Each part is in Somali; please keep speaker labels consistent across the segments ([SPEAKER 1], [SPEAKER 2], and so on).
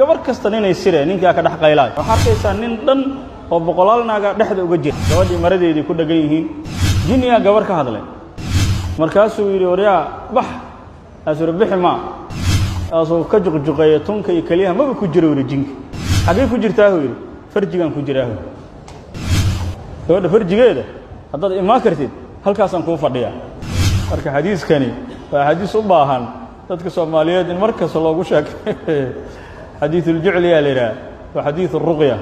[SPEAKER 1] Gabar kasta ninay siree ninkaa ka dhex qaylaayo. Waxaa arkaysaa nin dhan oo boqolaal naagaa dhexda uga jira, gabadhii maradeedii ku dheggan yihiin. Jinniyaa gabar ka hadlay, markaasuu yidhi: "Waryaa, bax." Kaasuu yidhi: "Bixi maa." Kaasuu ka juqjuqeeya tunka iyo keliyaha. "Maba ku jiro," yidhi. "Jinka xaggee ku jirtaahuu?" Yidhi: "Farjigaan ku jiraahu. Gabadha farjigeeda haddaad imaan kartid, halkaasaan kuu fadhiyaa." Marka xadiiskani waa xadiis u baahan dadka Soomaaliyeed in mar kasta loogu sheekeeyo. Xadiisuljucliyaa la yidhaha, waa xadiis ruqya.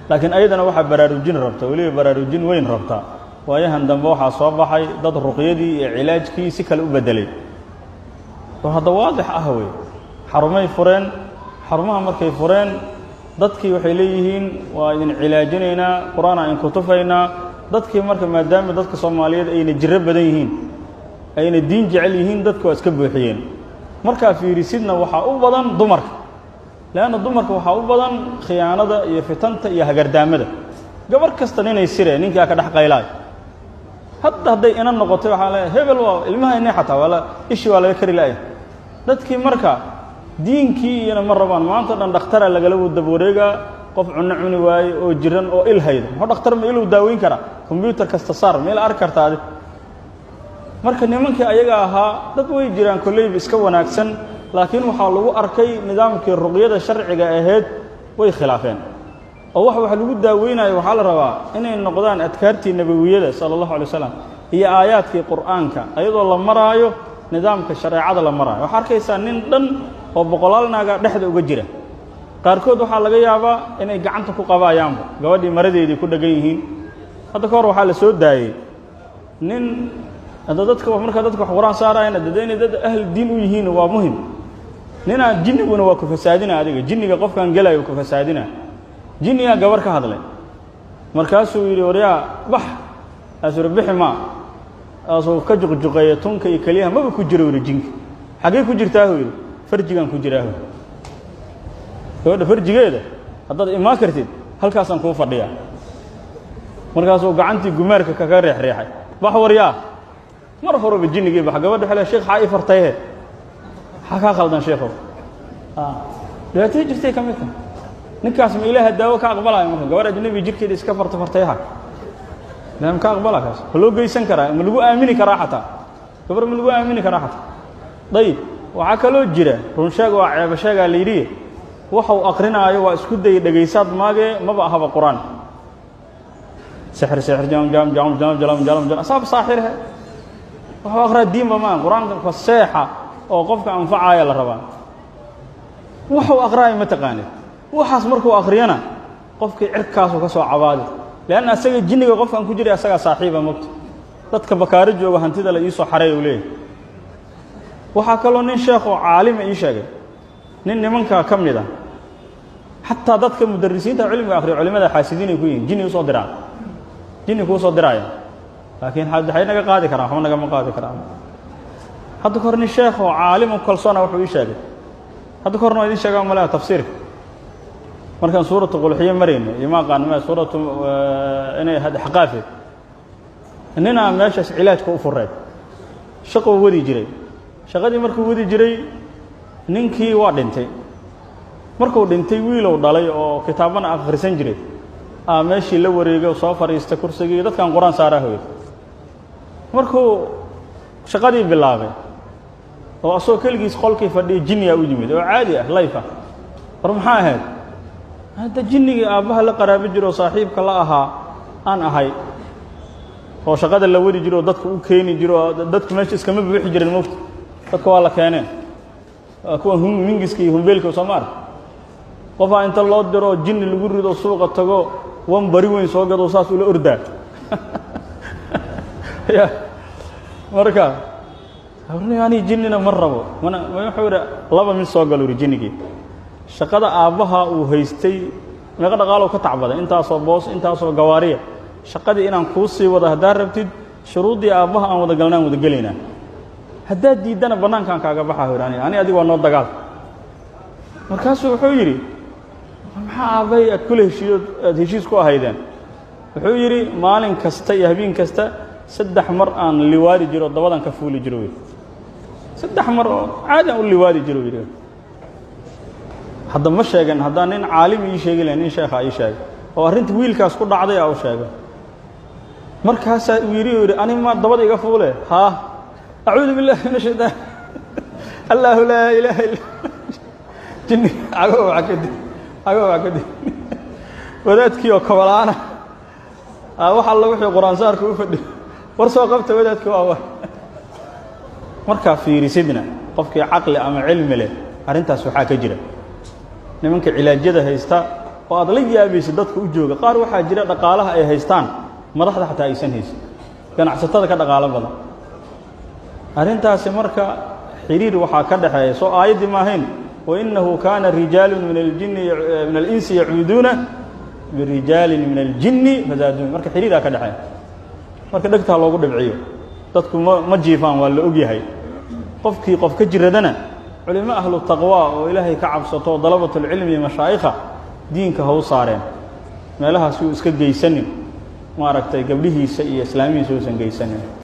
[SPEAKER 1] Laakiin ayadana waxaa baraarujin rabta, weliba baraarujin weyn rabta. Waayahan dambe waxaa soo baxay dad ruqyadii iyo cilaajkii si kale u beddelay oo hadda waadix ah wey. Xarumay fureen. Xarumaha markay fureen, dadkii waxay leeyihiin: "Waa idin cilaajinaynaa, Qur-aan aan kutufaynaa." Dadkii marka, maadaama dadka Soomaaliyeed ayna jiro badan yihiin, ayna diin jecel yihiin, dadku waa iska buuxiyeen. Markaa fiirisidna, waxaa u badan dumarka, leanna dumarka waxaa u badan khiyaanada iyo fitanta iyo hagardaamada. Gabar kasta ninay siree ninkaa ka dhex qaylaayo. Hadda hadday ina noqotay, waxaa leeyahay hebel waa ilmaha inay xataa waa la ishi, waa laga kari la'ya. Dadkii marka diinkii iyana ma rabaan. Maanta dhan dhakhtaraa lagala daba wareegaa. Qof cunno cuni waaye oo jiran oo il haydo, muxuu dhakhtar ma iluu daaweyn karaa? Kombyuutar kasta saar, meel arki karta adi. Marka nimankii ayaga ahaa, dad way jiraan kolleyba iska wanaagsan, laakiin waxaa lagu arkay nidaamkii ruqyada sharciga ahayd way khilaafeen. Oo wax lagu daaweynayo waxaa la rabaa inay noqdaan adkaartii nabawiyada sala allahu alay wasalam iyo aayaadkii Qur'aanka, ayadoo la maraayo nidaamka shareecada la maraayo. Waxaa arkaysaa nin dhan oo boqolaal naagaa dhexda uga jira. Qaarkood waxaa laga yaabaa inay gacanta ku qabayaanba, gabadhii maradeedii ku dheggan yihiin. Hadda ka hor waxaa la soo daayey nin. Hadda dadka markaa dadka wax Qur-aan saarayana, dade inay dad ahli diin u yihiin waa muhim. Ninaa jinniguna waa ku fasaadina adiga, jinniga qofkan gelayo ku fasaadina. Jinnigaa gabar ka hadlay, markaasuu yidhi: "Waryaa, bax." Kaasuu yidhi: "Bixi maa." Kaasuu ka juqjuqeeya tunka iyo keliyaha. "Maba ku jiro," yidhi. "Jinka xaggee ku jirtaahuu?" Yidhi: "Farjigaan ku jiraahu. Gabadha farjigeeda haddaad imaan kartid, halkaasaan kuu fadhiyaa." Markaasuu gacantii gumaarka kaga reexreexay. "Bax, waryaa." Mar horeba jinnigii bax. Gabadha waxay leedahay: "Sheekh, xaa ii fartayhe? Maxaa kaa khaldan, sheekhow?" Dhibaatada jirtay ka mid tahay. Ninkaas ma Ilaaha daawo ka aqbalaayo? Marka gabadh ajnabi jirkeeda iska farto fartayha, ilaha ma ka aqbala kaas? Ma loo geysan karaa? Ma lagu aamini karaa xataa? Gabar ma lagu aamini karaa xataa? Dayib, waxaa kaloo jira, runsheeg waa ceeba sheegaa la yidhi. Waxau akrinaayo waa isku dayay, dhegaysaad maagee, maba ahaba Qur-aan. Sixir, sixir, jam jam jam jam jalam jalam jam, asaab saaxirhe. Waxuu akhraa diinba maaha. Qur-aanka faseexa oo qofka anfacaaya la rabaa. Waxuu akhraayo ma taqaanid. Waxaas markuu akhriyana, qofkii cirkaasuu ka soo cabaadi, leanna asaga jinniga qofkan ku jiray asagaa saaxiiba mogta. Dadka bakaaro jooga hantida la iisoo xaray uu leeyahay. Waxaa kaloo nin sheekh oo caalima ii sheegay, nin nimankaa ka mid ah. Xataa dadka mudarisiinta cilmiga akhriya, culimada xaasidiin ay ku yihiin, jinni usoo diraan, jinni kuu soo diraaya. Laakiin waxay naga qaadi karaan? Waxba nagama qaadi karaan. Hadda ka hor nin sheekh oo caalim u kalsoona wuxuu ii sheegay, hadda ka horna waa idin sheegaa malea, tafsiirka markaan suuratu Qulxiyo marayno iyo ma aqaan ma suuratu inay ahayd Axqaafe, ninaa meeshaas cilaajka u fureed, shaqou wadi jiray. Shaqadii markuu wadi jiray, ninkii waa dhintay. Markuu dhintay, wiilow dhalay oo kitaabana akhrisan jiray aa meeshii la wareegay oo soo fadhiistay kursigii. "Dadkan Qur-aan saaraa," hoy. Markuu shaqadii bilaabay oo asagoo keligiis qolkii fadhiyay, jinniyaa u yimid oo caadi ah, layf ah. "War, maxaa ahayd hadda?" "Jinnigii aabbaha la qaraabi jiro oo saaxiibka la ahaa aan ahay, oo shaqada la wadi jiro oo dadka u keeni jiro oo dadku meesha iskama buuxi jirin mogta, dadka waa la keeneen, kuwa mingiska iyo humbeelka soo ma ark. Qofaa inta loo diro jinni lagu rido, suuqa tago, wan bari weyn soo gado, saas ula ordaa ya. Marka ani jinnina ma rabo mana." Wuxuu yidhi: "Laba mid soo galo," yidhi jinnigii. "Shaqada aabbaha uu haystay meeqa dhaqaalow ka tacbaday, intaasoo boos, intaasoo gawaariya, shaqadii inaan kuu sii wado haddaad rabtid, shuruuddii aabbaha aan wada galnaan wada gelaynaa. Haddaad diiddana, bannaankaan kaaga baxaa," yidhi. Ani adiga waa noo dagaal." Markaasuu wuxuu yidhi: "Maxaa aabbahay aad kula heshiiyo, aad heshiis ku ahaydeen?" Wuxuu yidhi: "Maalin kasta iyo habeen kasta 3 mar aan liwaadi jiro, dabadan ka fuuli jiro," yidhi. "3 mar oo caadi aan u liwaadi jiro," yidhi. Hadda ma sheegan, haddaan nin caalim ii sheegi lahay, nin sheekha ii sheegay oo arrinta wiilkaas ku dhacday aa u sheegay. Markaasaa uu yidhi, u yidhi ani ma dabada iga fuule, haa, acuudu billahi min ashaytaan, allahu laa ilaaha illa jinni, cago waa kadib, cago waa kadib. Wadaadkii oo kobolaana wax alla wixii qur-aan saarka u fadhiyo, war soo qabta wadaadki waa war. Markaa fiirisidna qofkii caqli ama cilmi leh, arrintaas waxaa ka jira nimanka cilaajyada haysta oo aad la yaabaysid dadka u jooga. Qaar waxaa jira dhaqaalaha ay haystaan madaxda xataa aysan haysan, ganacsatada ka dhaqaalo badan. Arrintaasi marka xiriir waxaa ka dhexeeya, soo aayaddii ma ahayn wainahu kaana rijaalu min aljinni min alinsi yacuuduuna birijaalin min aljinni fazaaduun. Marka xiriiraa ka dhexeeya. Marka dhegtaa loogu dhibciyo, dadku ma jiifaan, waa la og yahay. Qofkii qof ka jiradana culimo ahlu taqwa oo ilaahay ka cabsato, dalabatulcilmi iyo mashaayikha diinka ha u saareen meelahaas, yuu iska geysanin, maaragtay, gabdhihiisa iyo islaamihiisa uusan geysanin.